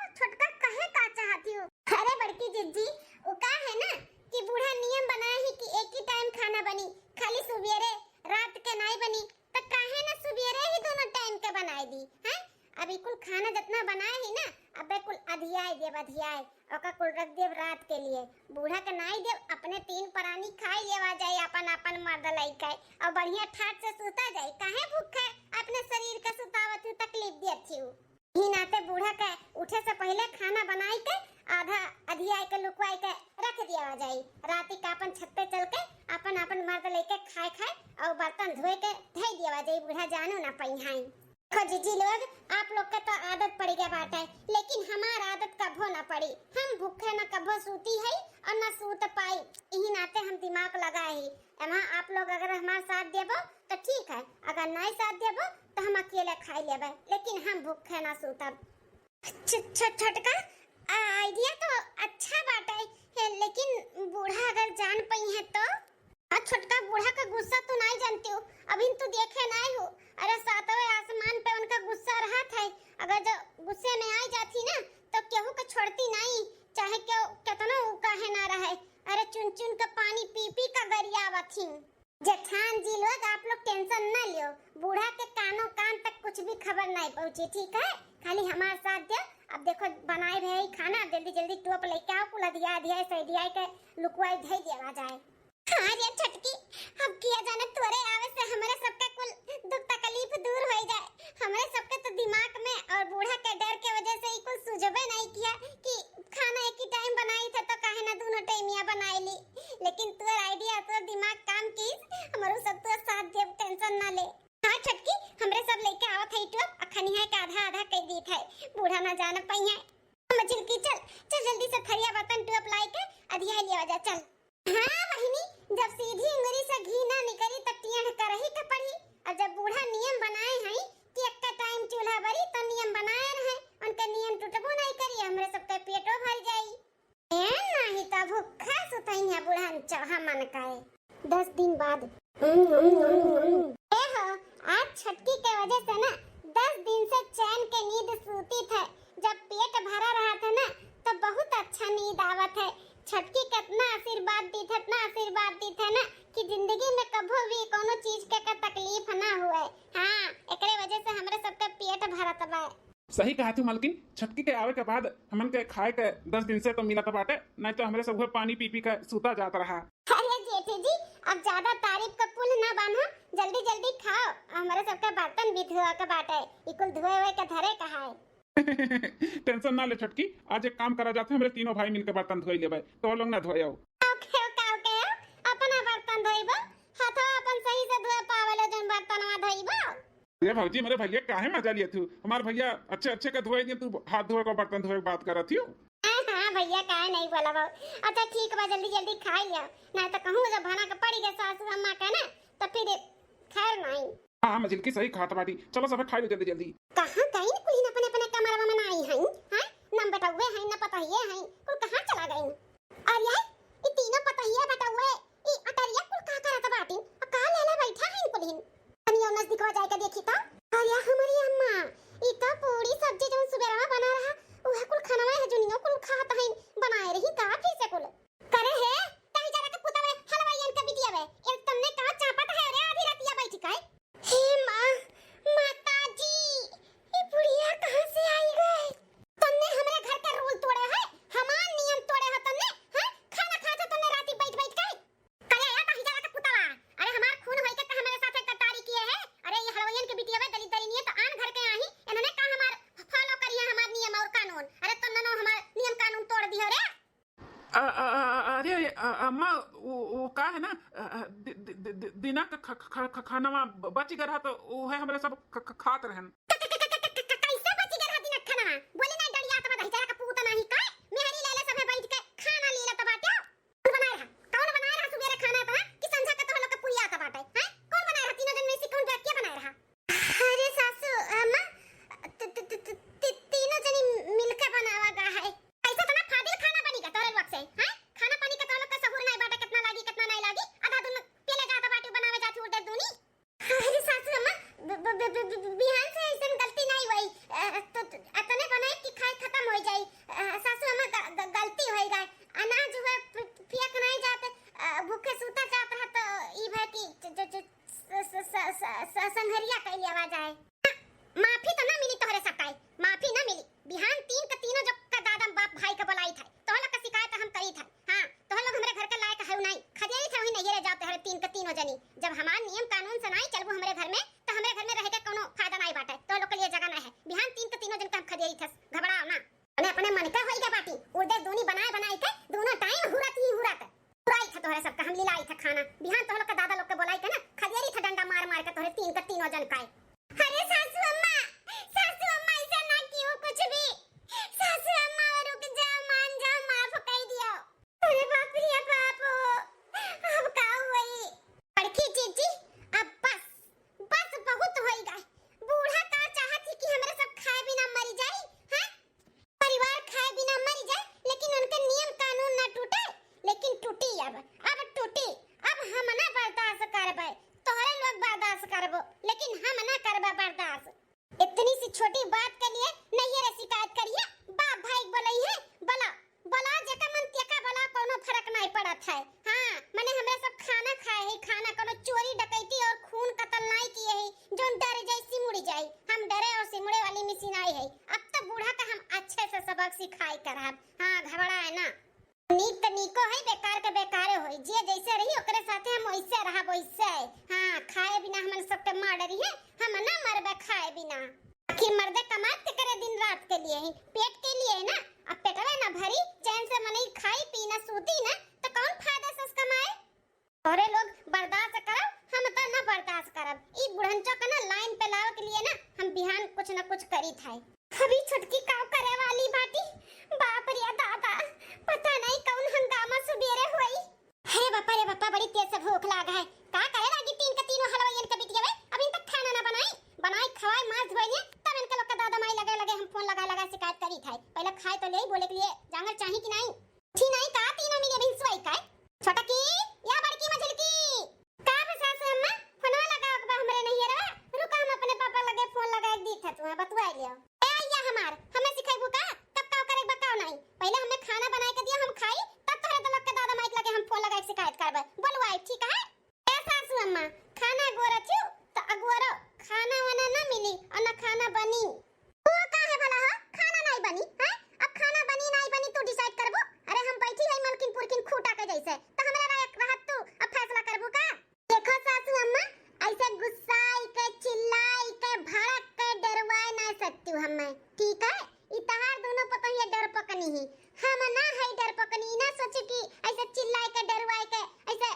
अधियाए देब, अधियाए, ओका कुल रख देब रात के लिए। बूढ़ा के नाई देब, अपने तीन परानी खाई लेवा जाए, अपन अपन मर्द लइके, और बढ़िया ठाट से सूता जाए। काहे भूखे अपने शरीर का सुतावत हूँ, तकलीफ देत हूँ? ही नाते बूढ़ा के उठे से पहले खाना बनाई के आधा अधियाए के लुकवाई के रख दिया जाई। राती का अपन छत पे चल के अपन अपन मर्द लेके खाए खाए और बर्तन धोए के धई दिया जाई, बूढ़ा जानू ना पइहाई। देखो जीजी लोग, आप लोग के तो आदत पड़ गया बाटे, लेकिन हमार आदत कभो ना पड़ी। हम भूखे ना कभो सूती है और ना सूत पाई। यही नाते हम दिमाग लगाए ही। एमा आप लोग अगर हमार साथ देबो तो ठीक है, अगर नहीं साथ देबो तो हम अकेले खाई लेबे, लेकिन हम भूखे ना सूतब। छ-, छ-, छोटका, आ, आइडिया तो अच्छा बाटे, हे, लेकिन बूढ़ा अगर जान पइहे तो? आ छोटका, बूढ़ा का गुस्सा तू नाई जानती हो, अभी तू देखे नाई हो। अरे, सातवें आसमान पे उनका गुस्सा रहत है। अगर जो गुस्से में आई जाती ना, तो केहू के छोड़ती नाई, चाहे केहू केतनो ऊ काहे ना रहे। अरे, चुन चुन के पानी पी पी का गरियावत ही। जेठान जी लोग, आप लोग टेंशन ना लियो, बूढ़ा के कानो कान तक कुछ भी खबर नहीं पहुँची, ठीक है? खाली हमार साथ दे। अब देखो, बनाए रहे ही खाना, अब जल्दी जल्दी टोप लेके आओ, कुल अधिया अधिया सैडिया के लुकवाई धई देवा जाए। हाँ रे छोटकी, अब किया जाने तोरे आवे से हमरे सबके कुल दुख तकलीफ दूर हो जाए। हमरे सबके तो दिमाग में और बूढ़ा के डर के वजह से ही कुल सुझबे नहीं किया कि खाना एक ही टाइम बनाई थे तो काहे ना दोनों टाइमिया बनाई ली। लेकिन तोर आइडिया, तोर दिमाग काम कीस, हमरो सब तोर साथ देब, टेंशन ना ले। हाँ छोटकी, हमरे सब लेके आवत है टोप, अखनी है के आधा आधा कई दीत है, बूढ़ा ना जान पइहे। मझिलकी चल, चल जल्दी से थरिया बर्तन टोप लाई के अधिया लिया जा, चल। हाँ बहिनी, जब सीधी उंगली से घी ना निकली तो टेढ़ करही के पड़ी। और जब बूढ़ा नियम बनाए हैं कि एक टाइम चूल्हा बरी तो नियम बनाए रहे, उनके नियम टूटबो नहीं करी, हमरे सबके पेटो भर जाई। ए, नाही त भूखा सुतइया बुढ़न चौहा मन काए। दस दिन बाद। ए हो, आज छटकी के वजह से ना दस दिन से चैन के नींद सूती थे। जब पेट भरा रहत है ना, तब बहुत अच्छा नींद आवत है। छटकी कितना आशीर्वाद दी थे, इतना आशीर्वाद दी थे ना कि जिंदगी में कभो भी कोनो चीज के का तकलीफ ना हुए। हाँ, एकरे वजह से हमरे सबके पेट भरत बा। सही कहा थू मालकिन, छटकी के आवे के बाद हमन के खाए के दस दिन से तो मिलत बाटे, नहीं तो हमरे सब उहे पानी पी पी के सूता जात रहा। अरे जेठी जी, अब ज्यादा तारीफ का पुल ना बांधा, जल्दी जल्दी खाओ, हमरे सबके बर्तन भी धोए के बाटे, ई कुल धोए हुए के धरे कहाए। टेंशन ना ले छटकी, आज एक काम करा जात है, हमरे तीनों भाई मिलके बर्तन धोई लेबे, तो लोग ना धोए आओ। ओके, ओके, ओके, अपना बर्तन धोइबो, हाथवा अपन सही से धोए पावेले जन बर्तनवा धोइबो। अरे भौजी, मेरे भैया काहे मजा लिए तू? हमार भैया अच्छे अच्छे के धोए दिए, तू हाथ धोए का बर्तन धोए के बात करत हियो। हाँ, हाँ भैया, काहे नहीं बोला बाबू। अच्छा ठीक बा, जल्दी जल्दी खाई लिया, नहीं तो कहूँ जब भाना के पड़ी गए सासू अम्मा के ना, तो फिर खैर नहीं। हाँ, मझिलकी सही खात बाटी, चलो सबे खाई लो जल्दी जल्दी। कहाँ गइन कुलिन अपने अपने कमरवा में ना आई हैं, हाँ? ना बेटौवे हैं, ना पतहिए हैं, कुल कहाँ चला गइन? अरे, ई तीनों पतहिया बेटौवे, ई अटरिया कुल का करत बाटिन? आ का लेले बैठा हैं कुलिन? तनी और नजदीकवा जाए के देखी त। अरे हमरी अम्मा, ई त पूरी सब्जी जौन सुबेरवा बना रहा, उहे कुल खनवा है जुनियो कुल खात हैं, बनाए रही का फिर से कुल। करे हे, ताही जरा के पुतवे, हलवाइयन के बिटिया बे, एक तन्ने का चापत है रे आधी रतिया बैठी काहे? हे माँ, माता जी, ई बुढ़िया कहाँ से आई गए? तन्ने हमरे घर के रूल तोड़े है, हमार नियम तोड़े हो तन्ने, हैं? खाना खात हो तन्ने राती बैठ बैठ के? करे या ताही जरा के पुतवा, अरे हमार खून होई के त हमरे साथे गद्दारी किए है। अरे ये हलवाइयन के बिटिया बे दलित दलिनिये त आन घर के आही, इन्होंने का हमार follow करिए हमार नियम और कानून। अरे तन्ने नो हमार नियम कानून तोड़ दियो रे। अ, अ, अ, अरे, अ, अम्मा, वो, वो का है ना, अ, अ, दि-, दि-, दि-, दि-, दिना का ख-, ख-, ख-, खानवा ब-, बच गया रहा, तो वो है, हमरे सब ख-, ख-, खात रहन। क-, क-, क-, क-, क-, क-, कैसे बच गया रहा दिना खानवा? बोले ना, डरिया तब दही जरा का पूत नाही का? मेहरी लेले सभे बैठ के खाना लीला तब क्या? कौन बनाए रहा? कौन बनाए रहा सुबेरे खाना इतना कि संझा के तोह लोग के पुरिया आता बाटे? हैं? कौन बनाए रहा? तीनों जन में से कौन बेटिया बनाए रहा? अरे सासू अम्मा, त-, त-, त-, त-, ती-, तीनों जनी मिलके बनावा गा है। ऐसा तना फाजिल खाना बनी का तोरे लोग से, हैं? खाना पानी का तोरे लोग का सहूर नहीं बाटे, कितना लागी, कितना नहीं लागी, आधा दून पेले जाता बाटी बनावे जाती उड़दे दूनी। अरे सासू अम्मा, ब-, ब-, ब-, ब-, ब-, बिहान से ऐसन गलती नहीं हुई। अ, तो, तो अतने बनाए कि खाए खत्म हो जाई। अ, सासू अम्मा ग-, ग-, गलती हो गई। अनाज हुए प-, पिया के नहीं जाते, अ, भूखे सूता जात रहा तो ई भय कि ज-, ज-, ज-, स-, स-, स-, स-, स-, संघरिया कैली आवाज आए। माफी तो ना मिली तोहरे सताई, माफी ना मिली। बिहान तीन के तीनों जो कदा खाना। बिहान तोह लोग के दादा लोग के बोलाई के ना, खदेरी था डंडा मार मार के तोहरे तीन के तीनों जन का। अरे सासू अम्मा, सासू अम्मा, ऐसा ना कियो कुछ भी। सासू अम्मा, रुक जा, मान जा, माफ कर दियो। अरे बाप रे बाप, अब का होई? बड़की जीजी, अब बस, बस बहुत होई गए। बूढ़ा का चाहत ही कि हमरे सब खाए बिना मरी जाई, हैं? परिवार खाए बिना मरी जाए, लेकिन उनके नियम कानून ना टूटे, लेकिन टूटी अब, अब टूटी। अब हम ना बर्दाश्त करबे, तोहरे लोग बर्दाश्त करबो, लेकिन हम ना करबे बर्दाश्त। इतनी सी छोटी बात के लिए नैहर शिकायत करिए, बाप भाई बोलई है, बोला, बोला जेका मन तेका बोला, कोनो फर्क नहीं पड़त है। हाँ, मने हमरे सब खाना खाए है, खाना कोनो चोरी डकैती और खून कत्ल नहीं किए है, जोन डर जाए सिमुड़ जाए। हम डरे और सिमुड़े वाली मिसिन आई है। अब तो बूढ़ा का हम अच्छे से सबक सिखाई करब। हाँ, घबराए ना। नीक त नीको है, बेकार के बेकारे होई। जे जैसे रही ओकरे साथे हम वैसे रहब, वैसे। हाँ, खाए बिना हमन सबके मार डरी है, हम ना मरबे खाए बिना। आखिर मर्दे कमात के करे दिन रात के लिए ही, पेट के लिए ना। अब पेटवे ना भरी, चैन से मनई खाई पी ना सूती ना, तो कौन फायदा सस कमाए? अरे लोग बर्दाश्त करब, हम तो ना बर्दाश्त करब। ई बुढ़नचो के ना लाइन पे लावे के लिए ना हम बिहान कुछ ना कुछ करी था। अभी छोटकी काव करे वाली बाटी, बाप रे दादा, पता नहीं कौन हंगामा सुबेरे होई। अरे बापा रे बापा, बड़ी तेज से भूख लाग है। का करे लागी तीन के तीनों हलवाइयन के बिटिया बे? अब इन तक खाना ना बनाई, बनाई खवाई माज धोई लिए, तब इनके लोग के दादा माई लगे लगे हम फोन लगा लगा शिकायत करी था। पहले खाए तो ले, बोले के लिए जांगर चाही कि नहीं? उठी नहीं का तीनों मिले बिन सोई का? छोटकी या बड़की मझिलकी? का बा सासू अम्मा? फोनवा लगाओ के बा हमरे नैहरवा। रुका हम अपने पापा लगे फोन लगाए के दीत है, तुम्हें बतुआई लियो। ए अइया हमार, हमें सिखाइबू का? कब का करे बा का नहीं? पहले हमें खाना बनाए के दिया, हम खाई, तब तोहरे दलक के दादा माइक लगे हम फोन लगाए के शिकायत करबे। बोलवाई, ठीक है? ए सासू अम्मा, खाना गोरा थियो तो अगोरो, खाना वाना ना मिली और ना खाना बनी। वो का है भला हो? खाना नहीं बनी, हैं? अब खाना बनी नहीं बनी तू डिसाइड करबू? अरे हम बैठी है मलकिन पुरकिन खूटा के जैसे, तो हमरा लायक रहत तू अब फैसला करबू का? देखो सासू अम्मा, ऐसे गुस्साई के, चिल्लाई के, भड़क के डरवाए ना सकती हूँ हमें, ठीक है? ई तहार दोनों पतोहिया डरपकनी ही, हम ना है डरपकनी। ई ना सोची कि ऐसे चिल्लाई के, डरवाए के, ऐसे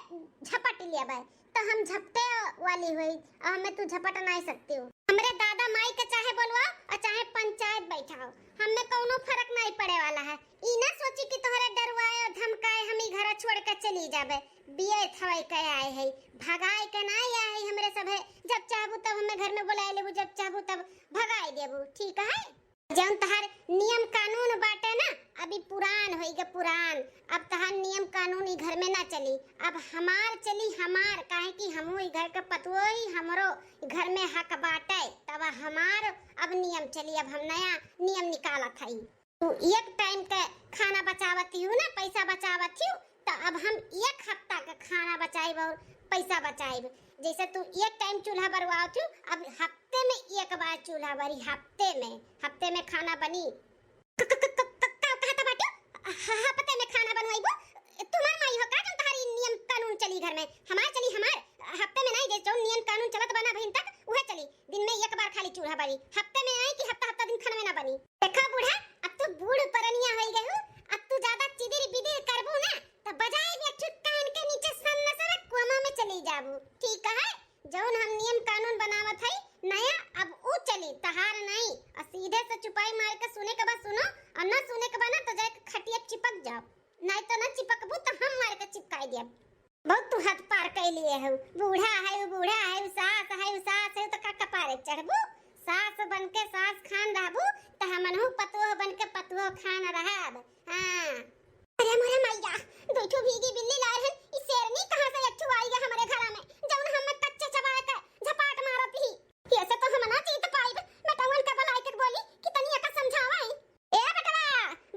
झपट लेबे। तो हम झपटे वाली हुई और हमें तू झपट नहीं सकती हो। हमरे दादा माई के चाहे बोलवाओ और चाहे पंचायत बैठाओ, हमें कौनो फर्क नहीं पड़े वाला है। ई ना सोची कि तोहरे डरवाए और धमकाए हम ई घर छोड़ के चली जाबे। बिये थवाई के आए है, भगाए के नहीं आए है हमरे सब है। जब चाहबू तब हमें घर में बुलाए लेबू, जब चाहबू तब भगाए देबू, ठीक है? जौन तहार नियम कानून बाटे ना, अभी पुरान होई गे पुरान। अब तहार नियम कानून ई घर में ना चली, अब हमार चली हमार, काहे कि हमहू ई घर के पतोही, हमरो घर में हक बाटे, तब हमार अब नियम चली, अब हम नया नियम निकालत हई। तू एक टाइम के खाना बचावत हू ना, पैसा बचावत हू, तो अब हम एक हफ्ता के खाना बचाइब और पैसा बचाइब। जैसे तू एक टाइम चूल्हा बरवावत हू, अब हफ्ते में एक बार चूल्हा बरी, हफ्ते में, हफ्ते में खाना बनी। क-, क-, क-, क-, क-, का कहत बाटू? ह-, हफ्ते में खाना बनवाइबो? तुम्हार माई हो का जौन तहार ई नियम कानून चली घर में? हमार चली हमार, हफ्ते में नहीं, जे जौन नियम कानून चलत बा ना बहिन तक, उहे चली। दिन में एक बार खाली चूल्हा बरी, हफ्ते में आई कि हफ्ता हफ्ता दिन खाना में ना बनी। देखा बूढ़ा, अब तू बूढ़ परनिया होई गई हूँ, अब तू ज्यादा चिदिर बिदिर करबू ना, तो बजाए भी अच्छू कान के नीचे सन्न से कोमा में चली जाबू, ठीक है? जौन हम नियम कानून बनावत हई नया, अब ऊ चली, तहार नहीं। और सीधे से चुपाई मार के सुने के बा सुनो, और ना सुने के बा ना तो जाके खटिया चिपक जाओ, नहीं तो ना चिपकबू तो हम मार के चिपकाई देब। बहुत तू हद पार कर लिए हो। बूढ़ा है, ऊ बूढ़ा है, ऊ सास है, ऊ सास है, तो का कपारे चढ़बू? सास बन के सास खान रहबू, तो हमनहू पतोह बन के पतोह खान रहब। हाँ। अरे मोरे मैया, दो ठो भीगी बिल्ली लाए हन, ई शेरनी कहाँ से एक ठो आई है हमरे घरा में, जौन हमें कच्चे चबाए के झपाट मारत ही। ये से तो हम ना जीत पाइब, बेटवन के बुलाए के बोली कि तनी एका समझावाई। ए बेटवा,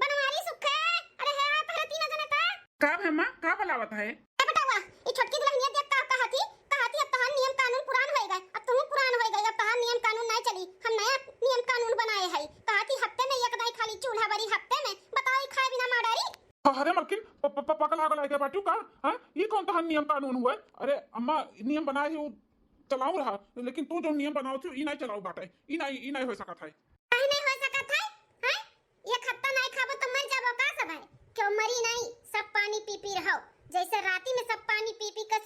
बनवारी सुखे, अरे हे आ तोहरे तीन जने त। का भे माँ, का बुलावत है? ए बेटवा, ई छोटकी दुल्हनिया देख का कहत ही, कहत ही अब तहार नियम कानून पुरान होए गए, अब तू पुरान होए गए, अब तहार नियम कानून नहीं चली, हम नया नियम कानून बनाए है। कहत ही हफ्ते में एक दाई खाली चूल्हा बरी हफ्ते में, बताओ ई खाए बिना मार डारी। अरे मलकिन, प-, प-, प-, पगला गला के बाटू का? हाँ? ई कौन तहार नियम कानून हुआ? अरे अम्मा, नियम बनाए ही उ चलाऊ रहा, लेकिन तू जो नियम बनाओ थी, ई नहीं चलाऊ बाटे, ई नहीं, ई नहीं हो सकत है। काहे नहीं हो सकत है? हैं? एक हफ्ता नहीं खाबो तो मर जाबो का सब है? क्यों मरी नहीं, सब पानी पी पी रहो। जैसे राती में सब पानी पी पी के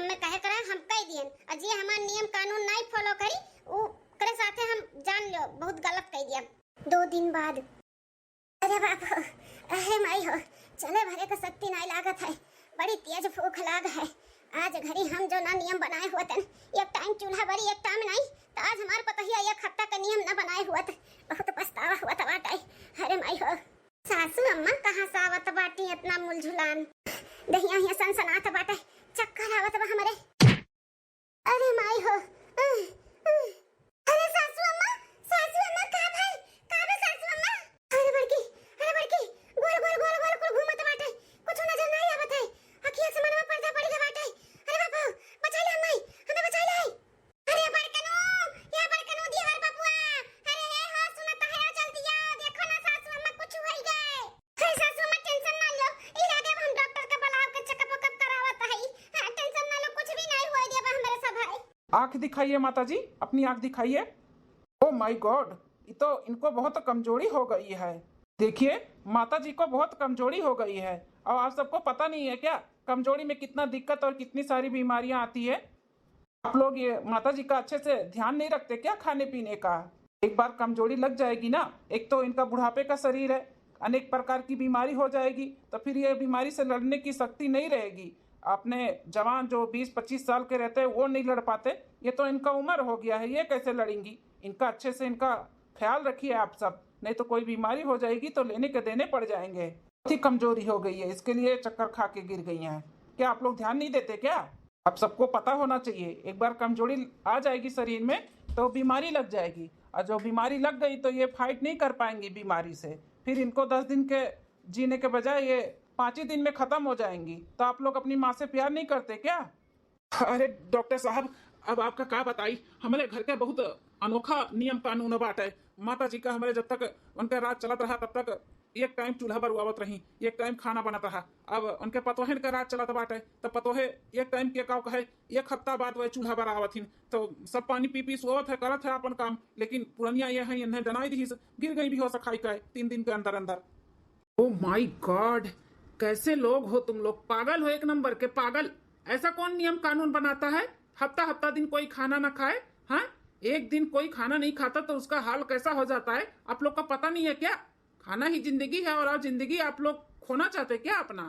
हमें कहे करा हम कह दियन, और जे हमार नियम कानून नाई follow करी, उ करे साथे हम जान लो बहुत गलत कह दिया। दो दिन बाद। अरे बाप हो, अहे माई हो, चले भरे के शक्ति नाई लागत है, बड़ी तेज भूख लाग है। आज घरी हम जो ना नियम बनाए हुआ तन, एक टाइम चूल्हा बरी, एक टाइम नाई, तो आज हमार पतोहिया एक हफ्ता का नियम ना बनाए हुआ त, बहुत पछतावा हुआ त बाटे। अरे माई हो, सासू अम्मा कहाँ से आवत बाटी इतना मुलझुलान? दहिया हिया सनसनात बाटे, चक्कर आवत बा हमरे। अरे माई हो, अह, अह। अरे सासू अम्मा, सासू अम्मा, का भाई, का बे सासू अम्मा? अरे बड़की, अरे बड़की, गोल, गोल, गोल, गोल, कुल घूमत बाटे, कुछ नजर नहीं आवत है, अखिया से मनवा पर्दा पड़ी गवा बाटे। अरे बापू, बचा ले माई, हमें बचा ले। अरे बड़कनू, या बड़कनू देवर बबुआ, अरे हे हो, सुनत है, जल्दी आओ, देखो ना सासू अम्मा कुछ होई गए। हे सासू अम्मा, tension ना लो, ई लागे हम डॉक्टर के बुलाव के checkup वेकअप करावत हई। हाँ, tension ना लो, कुछ भी नहीं होए देबा हमरे सब है। आँख दिखाइए माता जी, अपनी आँख दिखाइए। Oh my God, ये तो इनको बहुत कमजोरी हो गई है। देखिए, माता जी को बहुत कमजोरी हो गई है। और आप सबको पता नहीं है क्या, कमजोरी में कितना दिक्कत और कितनी सारी बीमारियां आती है? आप लोग ये माता जी का अच्छे से ध्यान नहीं रखते क्या खाने पीने का? एक बार कमजोरी लग जाएगी ना, एक तो इनका बुढ़ापे का शरीर है, अनेक प्रकार की बीमारी हो जाएगी, तो फिर ये बीमारी से लड़ने की शक्ति नहीं रहेगी। अपने जवान जो बीस पच्चीस साल के रहते हैं, वो नहीं लड़ पाते, ये तो इनका उम्र हो गया है, ये कैसे लड़ेंगी? इनका अच्छे से इनका ख्याल रखिए आप सब, नहीं तो कोई बीमारी हो जाएगी तो लेने के देने पड़ जाएंगे। बहुत ही कमजोरी हो गई है, इसके लिए चक्कर खा के गिर गई हैं। क्या आप लोग ध्यान नहीं देते क्या? आप सबको पता होना चाहिए, एक बार कमजोरी आ जाएगी शरीर में तो बीमारी लग जाएगी, और जो बीमारी लग गई तो ये fight नहीं कर पाएंगी बीमारी से, फिर इनको दस दिन के जीने के बजाय ये पाँच ही दिन में खत्म हो जाएंगी। तो आप लोग अपनी माँ से प्यार नहीं करते क्या? अरे डॉक्टर साहब, अब आपका का बताई, हमरे घर के बहुत अनोखा नियम कानून बाटे। माता जी का हमरे जब तक उनका राज चलत रहा तब तक एक टाइम चूल्हा बरुआवत रही, एक टाइम खाना बनत रहा। अब उनके पतोहन का राज चलत बाटे, तब पतोहे एक टाइम के का कहे, एक हफ्ता बाद वह चूल्हा बरावत हिन, तो सब पानी पी पी सोवत है, करत है अपन काम, लेकिन पुरनिया ये है, इन्हें डनाई दी, गिर गई भी हो सखाई का तीन दिन के अंदर अंदर। Oh my God, कैसे लोग हो तुम लोग, पागल हो एक नंबर के पागल। ऐसा कौन नियम कानून बनाता है, हफ्ता हफ्ता दिन कोई खाना ना खाए? हाँ, एक दिन कोई खाना नहीं खाता तो उसका हाल कैसा हो जाता है, आप लोग को पता नहीं है क्या? खाना ही जिंदगी है और आप जिंदगी आप लोग खोना चाहते क्या अपना?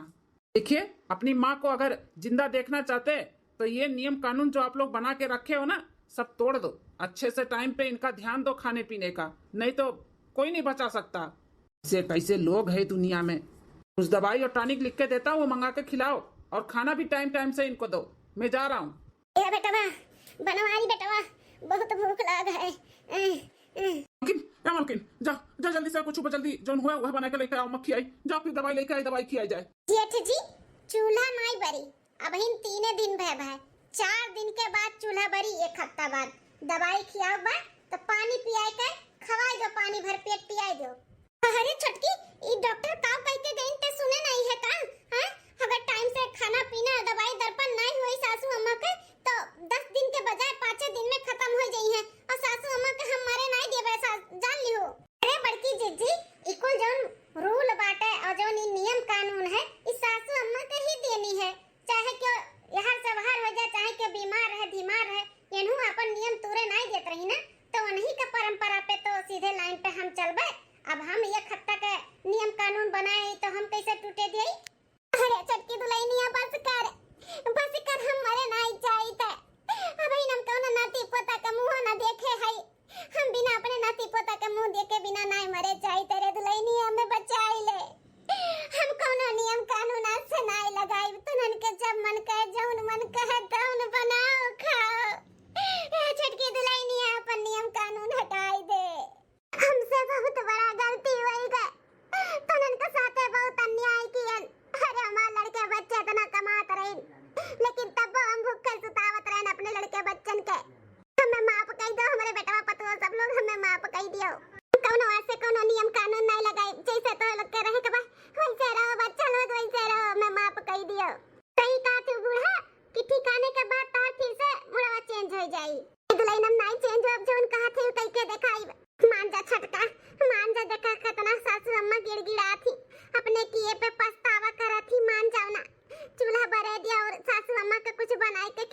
देखिए, अपनी माँ को अगर जिंदा देखना चाहते तो ये नियम कानून जो आप लोग बना के रखे हो ना, सब तोड़ दो। अच्छे से टाइम पे इनका ध्यान दो खाने पीने का, नहीं तो कोई नहीं बचा सकता। ऐसे कैसे लोग हैं दुनिया में? कुछ दवाई और टॉनिक लिख के देता हूँ, वो मंगा के खिलाओ और खाना भी टाइम टाइम से इनको दो। मैं जा रहा हूँ। ए बेटवा, बनवारी बेटवा, बहुत भूख लाग है। ए, ए। मालकिन, ए मालकिन, जा, जा जल्दी से कुछ जल्दी जौन हुआ वह बना के लेके आओ, मक्खी आई। जा फिर दवाई लेके आई, दवाई खियाई जाए। जेठ जी, चूल्हा नाई बरी, अबहिन तीने दिन भय भय, चार दिन के बाद चूल्हा बरी, एक हफ्ता बाद दवाई खियाओ बा, तो पानी पियाए के खवाई दो, पानी भर पेट पियाई दो। अरे छोटकी, ई डॉक्टर का कह के गईन ते सुने नहीं है का? हाँ, अगर टाइम से खाना पीना, दवाई दर्पण नहीं हुई सासू अम्मा के, तो दस दिन के बजाय पाँचे दिन में खत्म हो जाई है। और सासू अम्मा के हम मरे नहीं देवे, सा-, जान लिहो। अरे बड़की जिज्जी, ई कुल जौन रूल बाटे और जौन ई नियम कानून है, ई सासू अम्मा के ही देनी है। चाहे क्यों यहर से वहर हो जाए, चाहे क्यों बीमार रहे, बीमार रहे, यनहू अपन नियम तूरे नाई देत रही ना, तो उन्हीं के परंपरा पे तो सीधे लाइन पे हम चलबे। अब हम एक हफ्ता के नियम कानून बनाए तो हम कैसे टूटे दिए? अरे छोटकी दुल्हनिया, बस कर, बस कर, हम मर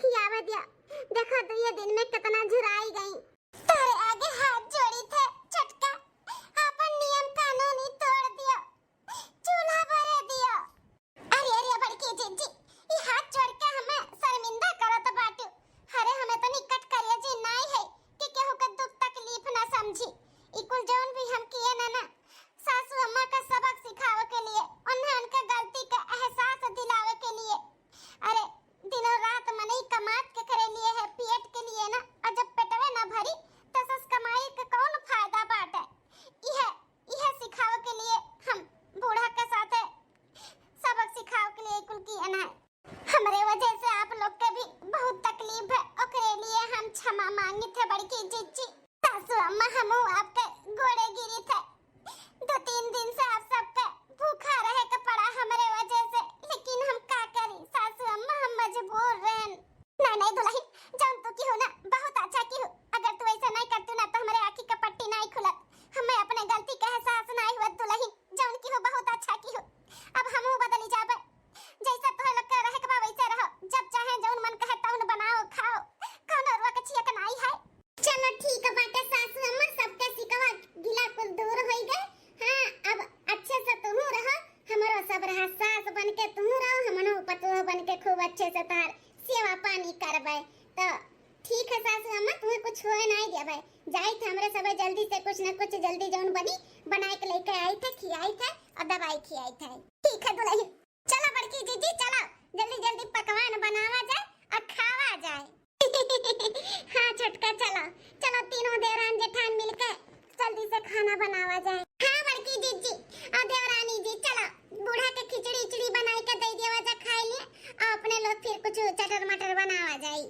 खियावे दिया। देखो, दुइये दिन में कितना झुराई गई। तोरे आगे हाथ जोड़ी थे छोटका, आपन नियम कानून ही तोड़ दियो, चूल्हा बरे दियो। अरे, अरे, बड़की जिज्जी, ई हाथ जोड़ के हमें शर्मिंदा करत बाटू। अरे, हमें तो निकट करिए जी नाई है कि केहू के दुख तकलीफ ना समझी। ई कुल जौन भी हम किए ना, ना, सासू अम्मा का सबक सिखावे के लिए, उन्हें उनके गलती का एहसास दिलावे के लिए। अरे, दिनों रात मनई कमात के करे लिए है, पेट के लिए ना, और जब पेटवे ना भरी, तो सस कमाई के कौन फायदा बाटे? इहे, इहे सिखावे के लिए हम बूढ़ा के साथे सबक सिखावे के लिए कुल किए ना है। हमरे वजह से आप लोग के भी बहुत तकलीफ है, ओकरे लिए हम क्षमा मांगित है बड़की जिज्जी। सासू अम्मा, हमहू आपके गोड़े गिरी थे। दो तीन दिन से आप सबके भूखा रहे के पड़ा हमरे वजह से, लेकिन हम का करी सासू अम्मा, हम मजबूर रहन। नहीं, नहीं दुल्हन, जौन तू की हो ना, बहुत अच्छा की हो। अगर तू ऐसा नहीं करतू ना तो हमरे आँखी का पट्टी नहीं खुलत। हमें अपने गलती का एहसास नहीं हुआ दुल्हन, जौन की हो बहुत अच्छा की हो। अब हमहू बदली जाबे। जैसा तोहे लोग के रहे के बा वैसे रहो, जब चाहे जौन मन कहे तौन बनाओ खाओ, कौनो रुआ के छिया के नाई है। चलो ठीक बाटे सासू अम्मा, सबके सिकवा गिला कुल दूर होई गए। हाँ, अब अच्छे से तुहू रहो, हमरो सब रहा, सास बन के तुहू रहो, हमनो पतोह बन के खूब अच्छे से तोहार सेवा पानी करबे। तो ठीक है सासू अम्मा, तुम्हें कुछ होए नाई देबे। जाई थे हमरे सबे जल्दी से कुछ न कुछ जल्दी जौन बनी बनाए के लेके आई थे, खियाई थे और दवाई खियाई थे। ठीक है दुल्हन, चलो बड़की जीजी, चलो जल्दी जल्दी पकवान बनावा जाए और खावा जाए। हाँ छोटका, चलो चलो, तीनों देवरान जेठान मिलके जल्दी से खाना बनावा जाए। हाँ बड़की जीजी और देवरानी जी, चलो बूढ़ा के खिचड़ी उचड़ी बनाई के दे दिया जा खाए लिए, और अपने लोग फिर कुछ चटर मटर बनावा जाए।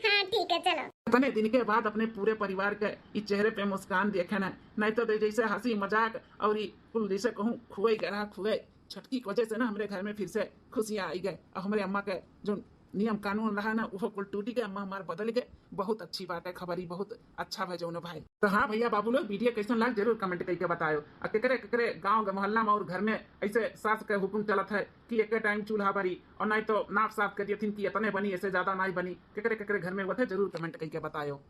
हाँ ठीक है, चलो। इतने दिन के बाद अपने पूरे परिवार के ई चेहरे पे मुस्कान देखे ना, नहीं तो दे जैसे हंसी मजाक और ई कुल जैसे कहूँ खुए गरा खुए, छोटकी की वजह से ना हमरे घर में फिर से खुशियाँ आई गए। और हमरे अम्मा के जो नियम कानून रहा ना, वो कुल टूटी के, अम्मा हमार बदल गए। बहुत अच्छी बात है, खबर ही बहुत अच्छा है जौन भाई। तो हाँ भैया बाबू लोग, वीडियो कैसन लाग जरूर कमेंट करके बतायो। और केकरे केकरे गाँव के मोहल्ला में और घर में ऐसे सास के हुक्म चलत है कि एक टाइम चूल्हा बरी और नहीं तो नाप साफ कर दियथिन कि इतने बनी, ऐसे ज्यादा नहीं बनी। केकरे केकरे घर में हुआ थे जरूर कमेंट करके बतायो।